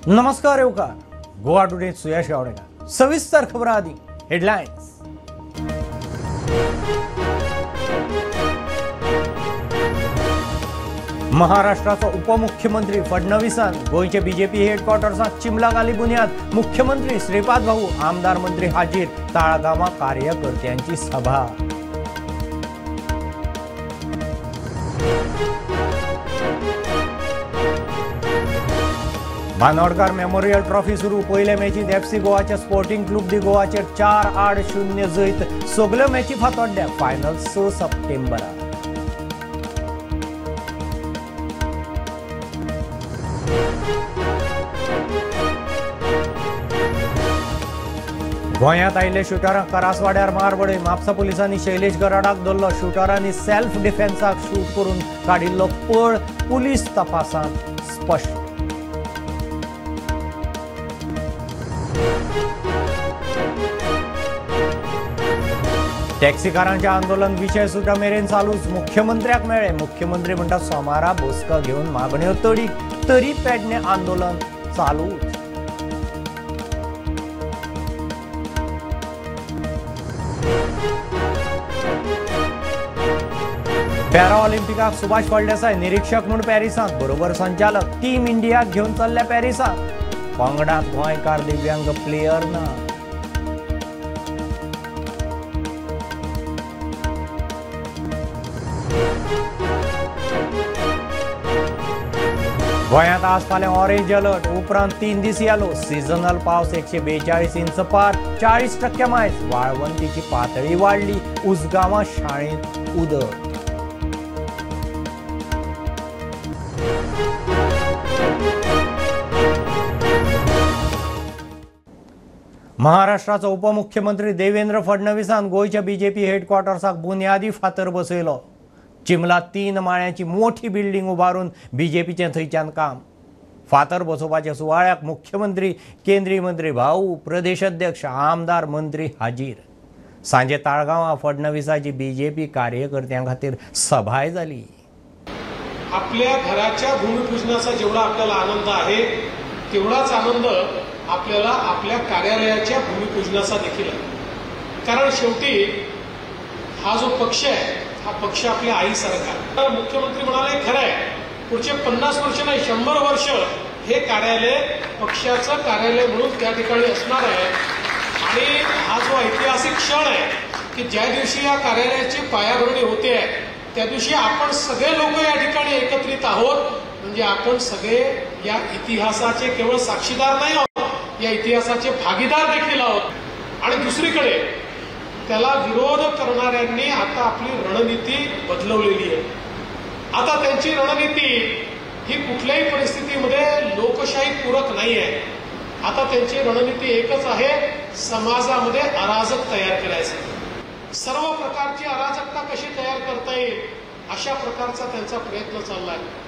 नमस्कार येवकार गोवा टुडे सुयश गावडेकर। सविस्तर खबर आदी हेडलायन्स। महाराष्ट्राचो उपमुख्यमंत्री फडणवीसान गोंयचे बीजेपी हेडक्वॉर्टर्सांत चिमला घाली बुन्याद। मुख्यमंत्री श्रीपाद भाऊ, आमदार मंत्री हाजीर। ताळगांवां कार्यकर्त्यांची सभा। बांदोडकर मेमोरियल ट्रॉफी सुरू। पयले मॅचीत एफसी गोवाच्या स्पोर्टिंग क्लब दी गोवाचेर 4-0 जैत। सगल्यो मॅची फातोड्ड्या। फायनल 6 सप्टेंबराक। गोंयांत आयिल्ले शुटरांक करासवाड्यार मार बडय। म्हापसा पुलिसांनी शैलेश गराडाक धरलो। शुटरांनी सेल्फ डिफेन्साक शूट करून काडिल्लो पळ पुलीस तपासांत स्पश्ट। टॅक्सीकारांचे आंदोलन विशय सुटा मेरेन चालूच। मुख्यमंत्र्याक मेळ्ळे। मुख्यमंत्री म्हणटा सोमारा बसका घेवन मागण्यो तडीक, तरी पेडणे आंदोलन चालूच। पॅरा ऑलिम्पिकाक सुभाष फळदेसाय निरीक्षक म्हूण पॅरिसांत, बरोबर संचालक। टीम इंडियाक घेवन चल्ल्या पॅरिसांत। पंगडांत गोंयकार दिव्यांग प्लेयर ना। गोंयांत आज फाल्यां ऑरेंज अलर्ट, उपरांत 3 दीस येलो। सिजनल पावस 142 इंच पार, 40% मायज। वाळवंतीची पातळी वाडली। उसगांवां शाळेंत उदक। महाराष्ट्राचो उपमुख्यमंत्री देवेंद्र फडणवीसान गोंयच्या बीजेपी हेडक्वॉर्टर्साक बुन्यादी फातर बसयलो। चिमला 3 माळ्यांची मोठी बिल्डिंग उबारून बीजेपीचें थंयच्यान काम। फातर बसोवपाच्या सुवाळ्याक मुख्यमंत्री, केंद्रीय मंत्री भाऊ, प्रदेश अध्यक्ष, आमदार, मंत्री हाजीर। सांजे ताळगांवां फडणवीसाची बीजेपी कार्यकर्त्यां खातीर सभाय जाली। आपल्या घराच्या भूमिपूजनाचा जेवढा आपल्याला आनंद आहे तेवढाच आनंद आपल्याला आपल्या कार्यालयाच्या भूमिपूजनाचा देखील आहे। कारण शेवटी हा जो पक्ष आहे हा पक्ष आपल्या आईसारखा आहे। मुख्यमंत्री म्हणाले खरं आहे, पुढचे 50 वर्ष नाही 100 वर्ष हे कार्यालय पक्षाचं कार्यालय म्हणून त्या ठिकाणी असणार आहे। आणि हा जो ऐतिहासिक क्षण आहे की ज्या दिवशी या कार्यालयाची पायाभरणी होते आहे त्या दिवशी आपण सगळे लोक या ठिकाणी एकत्रित आहोत, म्हणजे आपण सगळे या इतिहासाचे केवळ साक्षीदार नाही आहोत, या इतिहासाचे भागीदार देखील आहोत। आणि दुसरीकडे त्याला विरोध करणाऱ्यांनी आता आपली रणनीती बदलवलेली आहे। आता त्यांची रणनीती ही कुठल्याही परिस्थितीमध्ये लोकशाही पूरक नाही आहे। आता त्यांची रणनीती एकच आहे, समाजामध्ये अराजक तयार करायचं। सर्व प्रकारची अराजकता कशी तयार करता येईल अशा प्रकारचा त्यांचा प्रयत्न चालला आहे।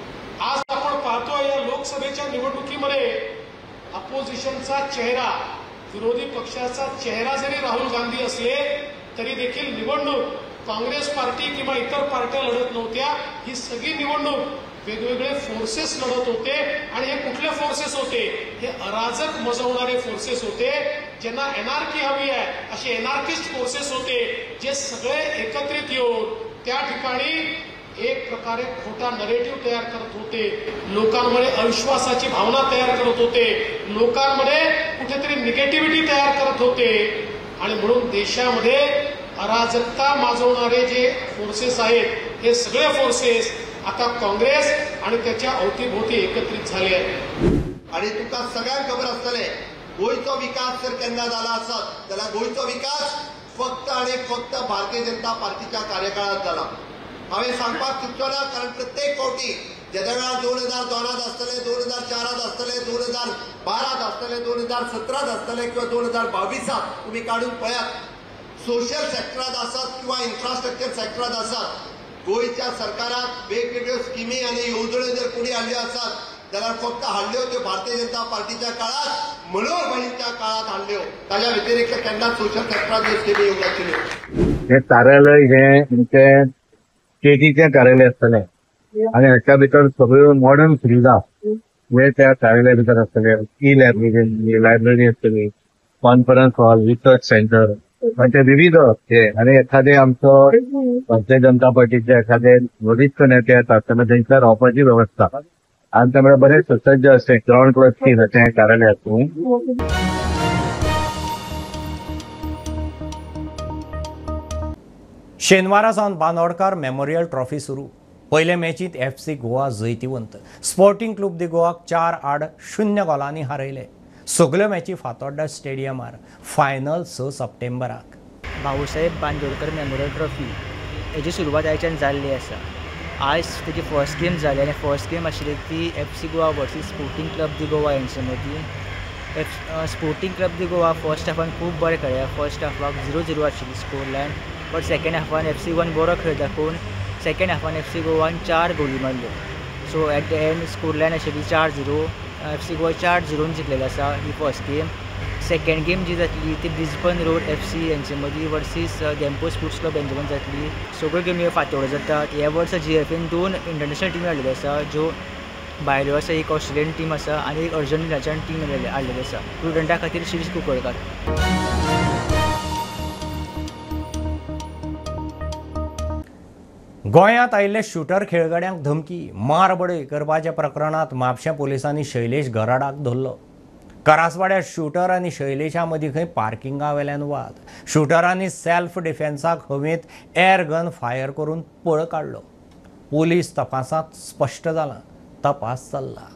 आज आपण पाहतोय या लोकसभेच्या निवडणुकीमध्ये अपोजिशनचा चेहरा, विरोधी पक्षाचा चेहरा जरी राहुल गांधी असले तरी देखील निवडणूक काँग्रेस पार्टी किंवा इतर पार्ट्या लढत नव्हत्या। ही सगळी निवडणूक वेगवेगळे फोर्सेस लढत होते। आणि हे कुठले फोर्सेस होते? हे अराजक मजवणारे फोर्सेस होते, ज्यांना एनआरकी हवी आहे असे एनआरकिस्ट फोर्सेस होते, जे सगळे एकत्रित येऊन त्या ठिकाणी एक प्रकारे खोटा नरेटिव्ह तयार करत होते, लोकांमध्ये अविश्वासाची भावना तयार करत होते, लोकांमध्ये कुठेतरी निगेटिव्हिटी तयार करत होते। आणि म्हणून देशामध्ये अराजकता माजवणारे जे फोर्सेस आहेत हे सगळे फोर्सेस आता काँग्रेस आणि त्याच्या अवतीभोवती एकत्रित झाले आहेत। आणि तुमकां सगळ्यांक खबर आसतलें गोंयचो विकास जर केन्ना जाला आसत जाल्यार गोंयचो विकास फक्त आणि फक्त भारतीय जनता पार्टीच्या कार्यकाळात जाला। हांवें सांगपाक चुकचो ना, कारण प्रत्येक फावटी जेद्या वेळार 2002 आसतले, 2004 आसतले, 2012 आसतले, 2017 आसतले किंवा 2022 तुमी काडून पळयात, सोशल सेक्टरांत आसत किंवा इन्फ्रास्ट्रक्चर सेक्टरांत आसत, गोंयच्या सरकाराक वेगवेगळ्यो स्किमी आनी येवजण्यो जर कोणी हाडल्यो आसत जाल्यार फक्त हाडल्यो त्यो भारतीय जनता पार्टीच्या काळात, मनोहर भाईंच्या काळात हाडल्यो। ताज्या व्यतिरिक्त केन्नाच सोशल सेक्टरांत ह्यो स्किमी येवंक नाशिल्ल्यो। हें कार्यालय हें आमचें स्टेटीचें कार्यालय आसतलें आनी हाच्या भितर सगळ्यो मॉडर्न सुविधा हे त्या कार्यालया भितर आसतले. ई लायब्ररी लायब्ररी आसतली, कॉन्फरन्स हॉल, रिसर्च सेंटर, म्हणजे विविध हे. आणि एखादे आमचो भारतीय जनता पार्टीचे एखादे वरिष्ठ नेते येतात तेन्ना तेंच्या रावपाची वेवस्था आणि त्यामुळे बरेच सुसज्ज असे ग्राउंड प्लस 3 अशें कार्यालय आसून. शेनवारा सावन बांदोडकार मेमोरियल ट्रॉफी सुरू. पयले मॅचींत FC Goa जैतिवंत. स्पोर्टिंग क्लब दी गोवाक 4-0 गोलांनी हारयले. सगल्यो मॅची फातोड्डा स्टेडियमार. फायनल 6 सप्टेंबराक. भाऊसाहेब बांदोडकर मेमोरियल ट्रॉफी हेजी सुरवात आयच्यान जाल्ली आसा. आयज तेजी फर्स्ट गेम जाली आनी फर्स्ट गेम आशिल्ली ती FC Goa versus Sporting Club de Goa हेंचे मदीं. Sporting club de Goa first हाफान खूब बरें खेळ्ळें. फर्स्ट हाफाक 0-0 आशिल्ली स्कोर लायन, बट सेकेंड हाफान FC गोवान बरो खेळ दाखोवन सेकेंड हाफान FC गोवान 4 गोली मारल्यो. So at the end score line आशिल्ली 4-0. FC Goa 4-0 जिखलेलो आसा ही फर्स्ट गेम. सेकेंड गेम जी जातली ती ब्रिस्बन रोड FC हेंचे मदीं वर्सीस धेंपो स्पोर्ट्स क्लब हेंचे मदीं जातली. सगळ्यो गेमी फांतोड जातात. ह्या वर्सा GFAन 2 इंटरनॅशनल टिमी हाडलेल्यो आसा, ज्यो भायल्यो आसा. एक ऑस्ट्रेलियन टीम आसा आनी एक अर्जेंटिनाच्यान टीम हाडलेली आसा. प्रुडंटा खातीर शिरीष कुंकळकार. गोंयांत आयिल्ले शूटर खेळगड्यांक धमकी, मारबडय करपाच्या प्रकरणांत म्हापशें पोलिसांनी शैलेश गराडाक धरलो. करासवाड्यार शूटर आनी शैलेशा मदीं खंय पार्किंगा वेल्यान वाद. शूटरांनी सेल्फ डिफेन्साक हवेंत एअर गन फायर करून पळ काडलो. पोलीस तपासांत स्पश्ट जालां, तपास चल्ला.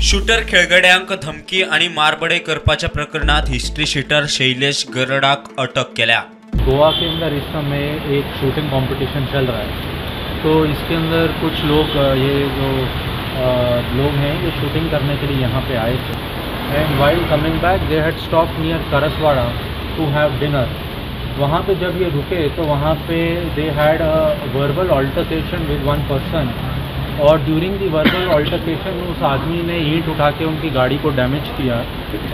शूटर खेळगड्यांक धमकी आनी मारबडय करपाच्या प्रकरणांत हिस्ट्री शिटर शैलेश गरडाक अटक केल्या. गोवा के अंदर इस समय एक शूटिंग कंपटीशन चल रहा है, तो इसके अंदर कुछ लोग ये जो लोग हैं ये शूटिंग करने के लिए यहाँ पे आए थे. And while coming back they had stop near Karaswada to have dinner. वहाँ पे जब ये रुके तो वहाँ pay they had a verbal altercation with one person, Aur during the verbal altercation उस आदमी ने ईंट उठा के उनकी गाड़ी को डैमेज किया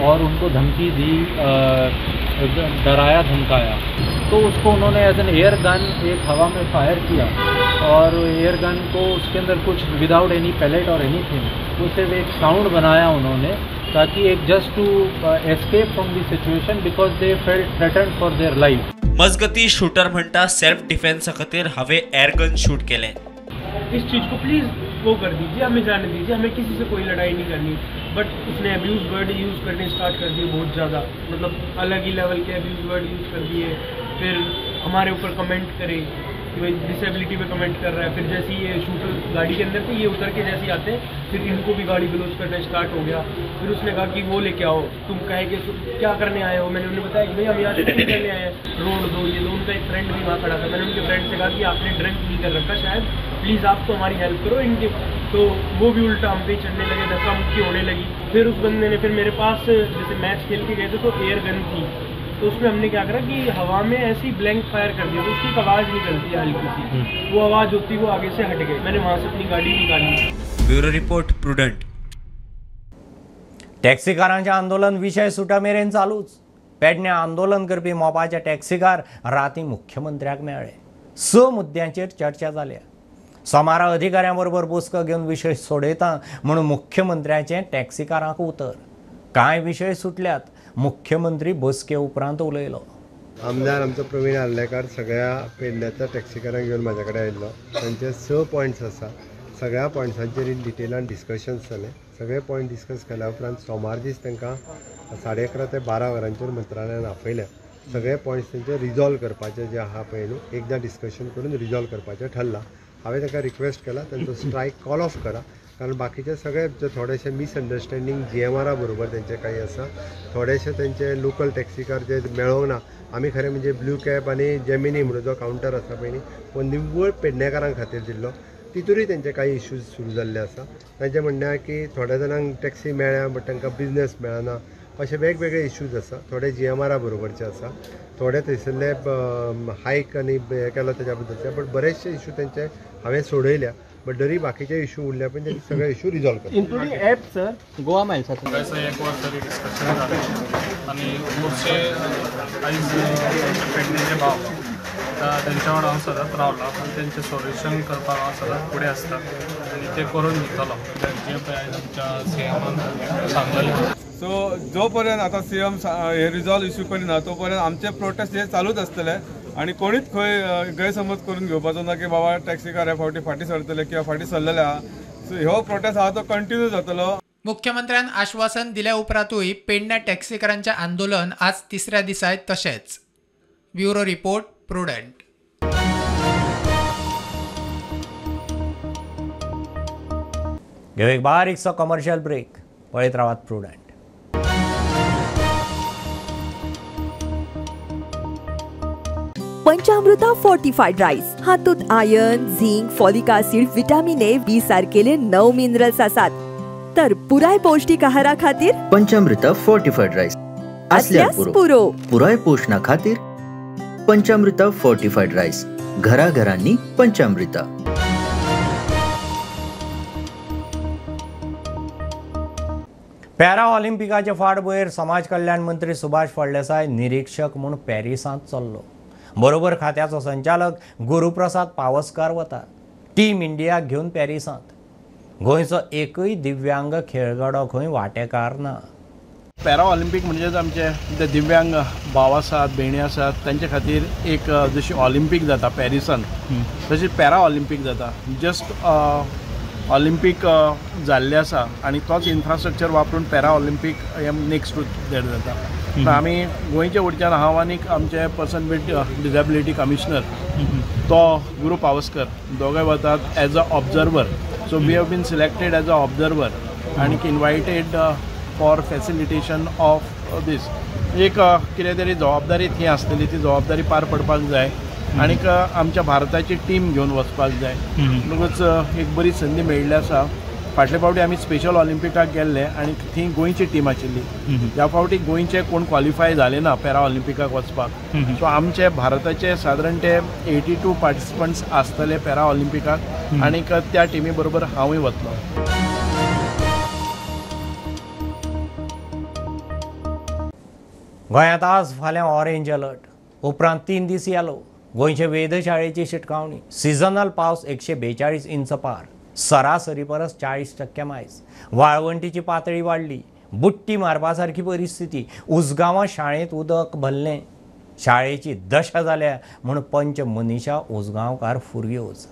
और उनको धमकी दी, डराया धमकाया. तो उसको उन्होंने एज एन एयर गन एक हवा में फायर किया और एयर गन को उसके अंदर कुछ विदाउट एनी पैलेट और एनीथिंग वो सिर्फ एक साउंड बनाया उन्होंने, ताकि एक just to escape from the situation because they felt threatened for their life. मजगती शूटर म्हणटा सेल्फ डिफेन्सा खातीर हांवें एयर गन शूट केलें. इस चीज़ को प्लीज़ वो कर दीजिए, हमें जाने दीजिए, हमें किसी से कोई लड़ाई नहीं करनी. बट उसने अब्यूज़ वर्ड यूज़ करने स्टार्ट कर दिए बहुत ज़्यादा, मतलब अलग ही लेवल के अब्यूज़ वर्ड यूज़ कर दिए. फिर हमारे ऊपर कमेंट करे कि भाई डिसेबिलिटी पे कमेंट कर रहा है. फिर जैसे ये शूटर गाड़ी के अंदर थे, ये उतर के जैसे आते फिर इनको भी गाड़ी गलौज करना स्टार्ट हो गया. फिर उसने कहा कि वो लेके आओ, तुम कहे कि क्या करने आए हो. मैंने उन्हें बताया कि भाई हम यहाँ शूटिंग करने आए हैं, रोड दो ये दो. उनका एक फ्रेंड भी वहाँ खड़ा था. मैंने उनके फ्रेंड से कहा कि आपने ड्रिंक नहीं कर रखा शायद, प्लीज़ आप तो हमारी हेल्प करो इनके. तो वो भी उल्टा हम पे चढ़ने लगे, धक्का मुक्की होने लगी. फिर उस बंदे ने फिर मेरे पास जैसे मैच खेल के गए थे तो एयर गन थी, तो उसमें हमने क्या करा कि हवा में ऐसी ब्लैंक फायर कर दिया, तो उसकी एक आवाज़ निकलती है हल्की सी, वो आवाज़ होती वो आगे से हट गई. मैंने वहाँ से अपनी गाड़ी निकाली. Bureau report, Prudent. टॅक्सीकारांचें आंदोलन विशय सुटा मेरेन चालूच. पेडण्यां आंदोलन करपी मोपाचे टॅक्सीकार राती मुख्यमंत्र्याक मेळ्ळे. 6 मुद्द्यांचेर चर्चा जाल्या. सोमारा अधिकाऱ्यां बरोबर बसका घेवन विशय सोडयता म्हणून मुख्यमंत्र्याचें टॅक्सीकारांक उतर. कांय विशय सुटल्यात, मुख्यमंत्री बसके उपरांत उलयलो. आमदार आमचो प्रवीण आर्लेकार सगळ्या पेडण्याच्या टॅक्सीकारांक घेवन म्हाज्या कडेन आयिल्लो. तांचे 6 पॉयंट्स आसा, सगळ्या पॉयंट्सांचेर इन डिटेलान डिस्कशन्स जालें. सगळे पॉयंट डिस्कस केल्या उपरांत सोमार दीस तांकां 11:30 ते 12 वरांचेर मंत्रालयान आपयल्या. सगळे पॉयंट्स तांचे रिजॉल्व करपाचे जे आहा पळय न्हू, एकदां डिस्कशन करून रिजॉल्व करपाचें ठरलां. हांवें तांकां रिक्वेस्ट केला तांचो स्ट्रायक कॉल ऑफ करा, कारण बाकीचे सगळे जे थोडेशे मिसअंडरस्टँडींग GMRा बरोबर तेंचे काही आसा, थोडेशे तेंचे लोकल टॅक्सीकार जे मेळोंक ना. आमी खरें म्हणजे ब्लू कॅब आनी जेमिनी म्हणून जो कावंटर आसा पळय न्ही, हो निव्वळ पेडणेकारां खातीर दिल्लो, तितूरूय तेंचे काही इश्यूज सुरू जाल्ले आसा. तांचें म्हणणें आहा की थोड्या जाणांक टॅक्सी मेळ्ळ्या बट तांकां बिजनेस मेळना, अशे वेगवेगळे इश्यूज आसा. थोडे GMRा बरोबरचे आसा, थोडे थंयसरले हायक आनी हें केला तेज्या बद्दलचे, बट बरेचशे इश्यू तेंचे हांवें सोडयल्या. बट तरी बाकीचे इश्यू उरले पण ते सगळे इश्यू रिजॉल्व करता, including app sir Goa Miles. एक वर तरी डिस्कशन जालें आनी खुबशे आयज पेडणेचे भाव तेंच्या वांगडा हांव सदांच रावलां आनी तेंचें सोल्युशन करपाक हांव सदांच फुडें आसता आनी तें करून दितलो जें पळय आयज आमच्या सीएमान सांगलेलें. सो जो पर्यंत आतां सीएम हे रिजॉल्व इश्यू करिना तो पर्यंत आमचे प्रोटेस्ट हे चालूच आसतले आनी कोणीच खंय गैरसमज करून घेवपाचो ना की बाबा टॅक्सीकार हे फावटी फाटीं सरतले किंवा फाटीं सरलेले आहा. सो हो प्रोटेस्ट आहा तो कंटिन्यू जातलो. मुख्यमंत्र्यान आश्वासन दिल्या उपरांतूय पेडण्या टॅक्सीकारांचें आंदोलन आज तिसऱ्या दिसाय तशेंच. Bureau report, Prudent. घेऊ एक बारीकसो कमर्शियल ब्रेक. पळयत रावात प्रुडंट. पंचामृता फोर्टिफाईड राईस हातूंत iron, zinc, folic acid, vitamin A, B सारकेले 9 मिनरल्स आसात. तर पुराय पौष्टिक आहारा खातीर पंचामृता फोर्टिफाईड राईस असल्यास पुरो. पुराय पोषणा खातीर पंचामृता फोर्टिफाईड राईस, घराघरांनी पंचामृता. पॅरा ऑलिम्पिकाचे फाटभुंयेर समाज कल्याण मंत्री सुभाष फळदेसाय निरीक्षक म्हूण पॅरिसांत चल्लो. बरोबर खात्याचो संचालक गुरुप्रसाद पावसकार वता टीम इंडियाक घेवन पॅरिसांत. गोंयचो एकूय दिव्यांग खेळगडो खंय वांटेकार ना. पॅरा ऑलिम्पीक म्हणजेच आमचे जे दिव्यांग भाव आसात, भयणी आसात, तांचे खातीर एक जशी ऑलिम्पीक जाता पॅरिसान तशी पॅरा ऑलिम्पीक जाता. जस्ट ऑलिम्पीक जाल्ले आसा आनी तोच इन्फ्रास्ट्रक्चर वापरून पॅरा ऑलिम्पीक हे नेक्स्ट डेट जाता. आमी गोंयच्या वटच्यान हांव आनी आमचे पर्सन वीथ डिसेबिलिटी कमिशनर तो गुरू पावसकर दोगांय वतात as a observer. So we have been selected as a observer आनी invited for facilitation of this. एक कितें तरी जबाबदारी थंय आसतली, ती जबाबदारी पार पडपाक जाय आनीक आमच्या भारताची टीम घेवन वचपाक जाय. म्हणटकूच एक बरी संदी मेळिल्ली आसा. फाटले फावटी आमी स्पेशल ऑलिम्पिकाक गेल्ले आनी थंय गोंयची टीम आशिल्ली. ह्या फावटी गोंयचे कोण क्वॉलिफाय जाले ना पॅरा ऑलिम्पिकाक वचपाक. सो आमचे भारताचे सादारण ते 82 पार्टिसिपंट्स आसतले पॅरा ऑलिम्पिकाक आनीक त्या टिमी बरोबर हांवूय वतलो. गोंयांत आज फाल्यां ऑरेंज अलर्ट, उपरांत 3 दीस येलो. गोंयचे वेधशाळेची शिटकावणी. सिजनल पावस 142 इंच पार, सरासरी परस 40% मायज. वाळवंटीची पातळी वाडली, बुट्टी मारपा सारकी परिस्थिती. उसगांवां शाळेंत उदक भरलें, शाळेची दशा जाल्या म्हूण पंच मनीषा उसगांवकार फुरयोज.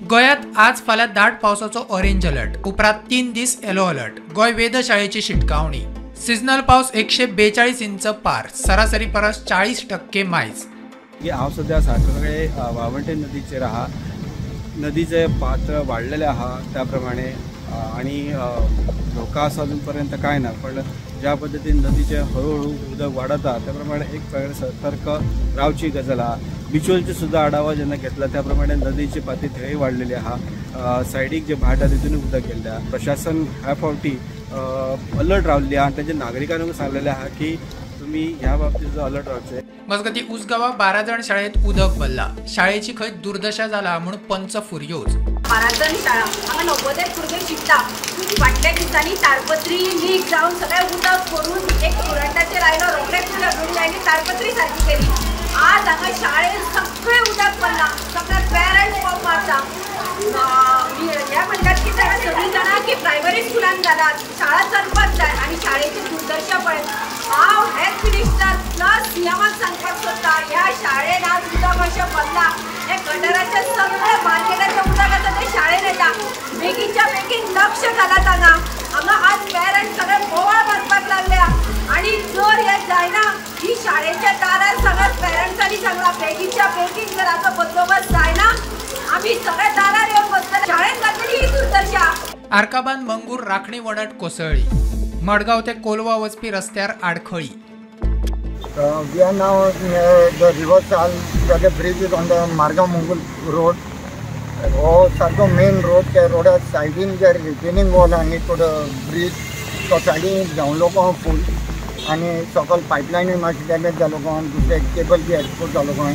गोंयांत आज फाल्यां दाट पावसाचो ऑरेंज अलर्ट, उपरांत 3 दीस येलो अलर्ट. गोंय वेधशाळेची शिटकावणी. सिजनल पावस 142 इंच पार, सरासरी परस 40% मायज. हांव सद्या साखळे वाळवंटे नदीचेर आहा. नदीचे पात्र वाडलेले आहा त्या प्रमाणे आणि धोका आसा अजून पर्यंत काय ना, पण ज्या पद्दतीन नदीचे हळूहळू उदक वाडत आहा त्या प्रमाणे एक प्रकारे सतर्क रावची गजाल आहा. बिचोलचे सुद्दां आढावा जेन्ना घेतला त्या प्रमाणे नदीची पातळी थंय वाडलेली आहा. सायडीक जे भाट आहा तितून उदक गेल्लें आहा. प्रशासन ह्या फावटी अलर्ट रावल्ली आहा आनी तांच्या नागरिकांक सांगलेलें आहा की तुमी ह्या बाबतीत अलर्ट रावचे. मजगती उसगांवा 12 जाण शाळेत उदक भरला. शाळेची खंय दुर्दशा जाला म्हूण पंच फुरयोज. 12 जाण शाळा हांगा 90 भुरगे शिकता. फाटल्या दिसांनी ताडपत्री लीक जावन सगळें उदक भरून एक स्टुडंटाचेर आयलो, रोखडेच उदक आनी ताडपत्री सारकी केली. आज हांगा शाळेन सगळें उदक भरलां, सगळे पेरंट्स पंप मारता. हे म्हणटात की जाणां सगळीं जाणां की प्रायमरी स्कुलान घालात, शाळा चलपाक जाय आनी शाळेची दुर्दशा पळय. हांव हेल्थ मिनिस्टर प्लस सीएमाक सांगपाक सोदता, ह्या शाळेन आज उदक अशें भरलां, हे गटराचें सगळें मार्केटाचें उदक आसा तें शाळेन येता. बेगीनच्या बेगीन लक्ष घालात हांगा. हांगा आज पेरंट्स सगळे बोवाळ मारपाक लागल्या आनी जर हें जायना ही शाळेच्या दारार सगळ्या पेरंट्सांनी सांगलां बेगीनच्या बेगीन जर हाचो बंदोबस्त जायना आमी सगळे दारार येवन बसतले. शाळेन जातली ही दुर्दशा. आर्काबान मंगूर राखणी वणट कोसळ्ळी. मडगांव ते कोलवा वचपी रस्त्यार आडखळी. We are now near the river Sal, the bridge is on the Margao Mongol road. हो सारको मेन रोड, त्या रोडा सायडीन जे रिटेनिंग वॉल आनी टू the bridge तो सायडीन धांवलो कोण फूल आनी सकयल पायपलायनूय मातशी डॅमेज जालो कोण, दुसरे केबल बी एक्सपोज जालो कोण,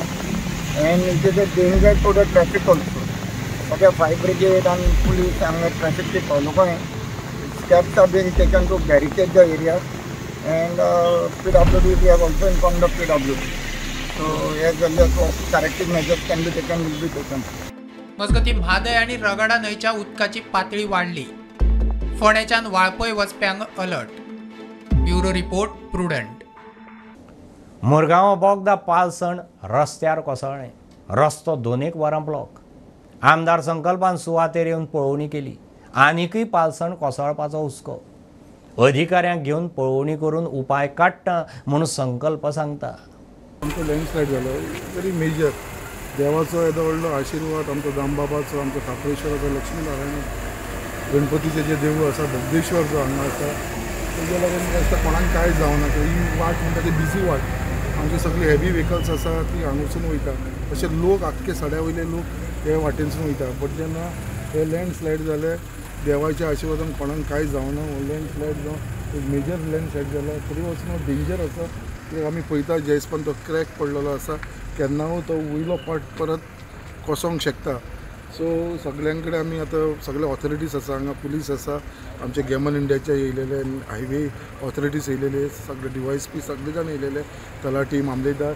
and it is a danger to the traffic also. सगळ्या फायर ब्रिगेड आनी पुलीस हांगा ट्रॅफिक ते पावलो कोण. Steps are being taken to barricade the area and PWD, we have also informed the PWD. So हे जाल्ले corrective measures can be taken will be taken. मजगतीं म्हादय आनी रगडा न्हंयच्या उदकाची पातळी वाडली. फोंडेच्यान वाळपय वचप्यांक alert. Bureau report, Prudent. मुरगांवां बोगदा पालसण रस्त्यार कोसळ्ळें. रस्तो 2 वरां ब्लॉक. आमदार संकल्पान सुवातेर येवन पळोवणी केली. आनीकय पालसण कोसळपाचो हुस्को. अधिकाऱ्यांक घेवन पळोवणी करून उपाय काडटा म्हूण संकल्प सांगता. आमचो लँडस्लायड जालो व्हेरी मेजर. देवाचो येदो व्हडलो आशिर्वाद आमचो दामबाबाचो, आमचो खाप्रेश्वराचो, लक्ष्मीनारायण गणपतीचें जें देवूळ आसा, बोगदेश्वर जो हांगा आसा, तेज्या लागून आसता कोणाक कांय जावना. ही वाट म्हणटा ती बिजी वाट, आमची सगळी हेवी व्हेकल्स आसा ती हांगासून वयता. तशें लोक आख्खे सड्या वयले लोक हे वाटेनसून वयता. बट जेन्ना हे लँडस्लायड जाले देवाच्या आशिर्वादान कोणाक कांय जावना. लँडस्लायड जावन एक मेजर लँडस्लायड जाला, तरी वचून डेंजर आसा. कित्याक आमी पळयता जयस्पान तो क्रॅक पडलेलो आसा, केन्नाय तो वयलो पार्ट परत कोसोंक शकता. सो सगळ्यां कडेन आमी आतां सगळे ऑथॉरिटीज आसा हांगा, पुलीस आसा, आमचे गॅमन इंडियाचे येयलेले, हायवे ऑथॉरिटीज येयलेले, सगळे DYSP सगळे जाण येयलेले, तलाठी, मामलेदार,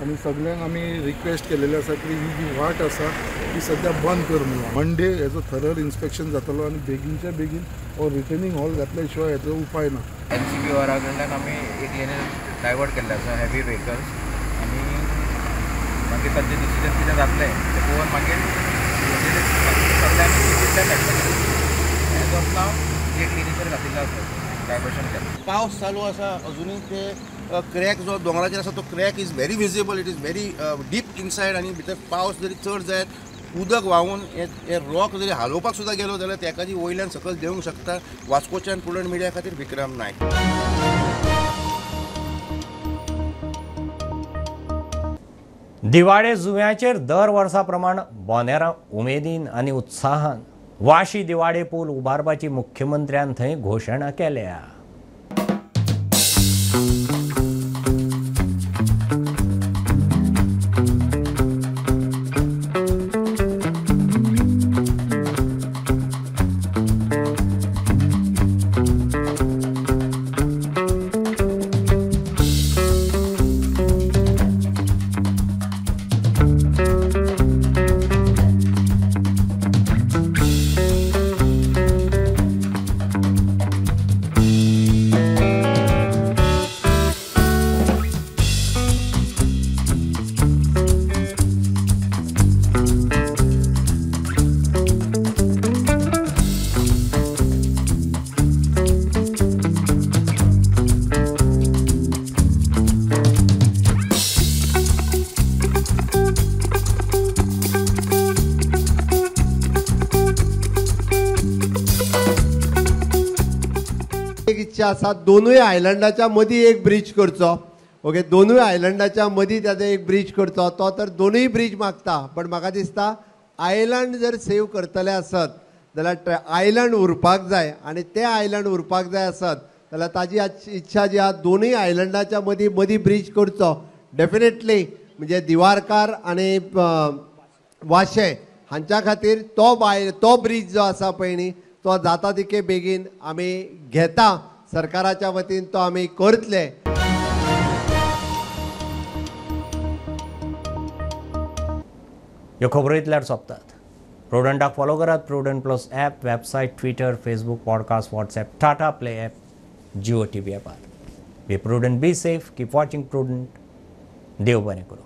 आनी सगळ्यांक आमी रिक्वेस्ट केलेले आसा की ही जी वाट आसा ती सद्या बंद कर म्हणून. मंडे हेजो थरर इन्स्पेक्शन जातलो आनी बेगीनच्या बेगीन हो रिटर्निंग हॉल घातल्या शिवाय हेजो उपाय ना. MCB वरा कडल्यान आमी एक लेन डायवर्ट केल्ले आसा हेवी व्हेकल्स, आनी मागीर तांचें डिसिजन कितें जातलें तें पळोवन मागीर सगळें आमी सिटींतल्यान धाडटले. एज ऑफ नाव एक लेनीचेर घातिल्लो आसा डायवर्शन केलां. पावस चालू आसा अजुनूय, ते क्रॅक जो दोंगराचेर आसा तो crack is very visible, it is very deep inside. आनी भितर पावस जरी चड जायत, उदक व्हांवून हे रॉक जरी हालोवपाक सुद्दां गेलो जाल्यार तेका जी वयल्यान सकयल देंवूंक शकता. वास्कोच्यान प्रुडंट मिडिया खातीर विक्रम नायक. दिवाळे जुंव्याचेर दर वर्सा प्रमाण बोनेरां उमेदीन आनी उत्साहान वाशी दिवाडे पूल उबारपाची मुख्यमंत्र्यान थंय घोशणा केल्या. इच्छा आसा दोनूय आयलंडाच्या मदीं एक ब्रिज करचो. ओके, दोनूय आयलंडाच्या मदीं ताजो एक ब्रिज करचो. तो तर दोनूय ब्रिज मागता, पण म्हाका दिसता आयलंड जर सेव करतले आसत जाल्यार आयलंड उरपाक जाय, आनी ते आयलंड उरपाक जाय आसत जाल्यार ताजी इच्छा जी आहा दोनूय आयलंडाच्या मदीं मदीं ब्रिज करचो. डेफिनेटली म्हणजे दिवारकार आनी वाशे हांच्या खातीर तो ब्रिज जो आसा पळय न्ही तो जाता तितके बेगीन आमी घेता, सरकाराच्या वतीन तो आमी करतले. ह्यो खबरो इतल्यार सोंपतात. प्रुडंटाक फॉलो करात Prudent plus app, website, Twitter, Facebook, podcast, WhatsApp, Tata Play app, Jio TV ॲपार. Be prudent, be safe, keep watching Prudent. देव बरें करूं.